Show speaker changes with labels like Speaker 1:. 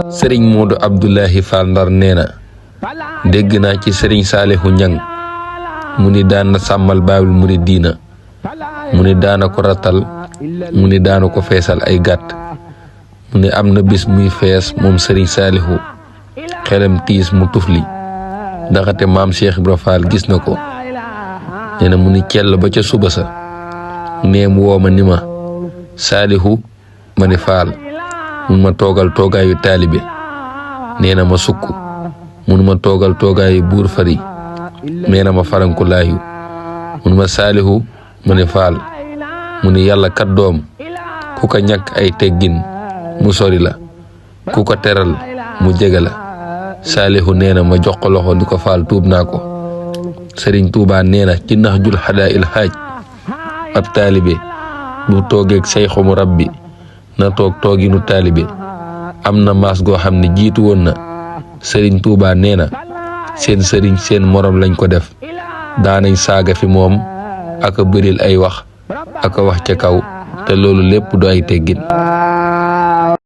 Speaker 1: sëriñ Modou Abdoulahi Fall Ndar nee na dégg naa ci sëriñ Saalihu Ñang mu ni daan na sàmmal Baabul Muridiina mu ni daana ko ratal mu ni daana ko feesal ay gàtt mu ni am na bis muy fees moom sëriñ Saalihu xelam tiis mu tufli ndaxate maam Cheikh Ibra Fall gis na ko nee na mu ni cell ba ca suba sa neem woo ma ni ma Saalihu ma ni Fall mun ma toogal toogaayu taalibe nee na ma sukk mun ma toogal toogaayu buur fari nee na ma farankulaayu mun ma Saalihu ma ni Fall mu ni yàlla kat doom ku ko ñàkk ay teggin mu sori la ku ko teral mu jege la Saalihu nee na ma jox ko loxo di ko Fall tuub naa ko Sëriñ Tuubaa nee na ci nax jul xadaa il xaaj ab taalibe bu toogeeg sayxu mu rabbi na toog tooginu taalibe am na maas goo xam ne jiitu woon na Sëriñ Tuubaa nee na seen sëriñ seen morom lañ ko def daanañ saaga fi moom aka bëril ay wax aka wax ca kaw te loolu lépp du ay teggin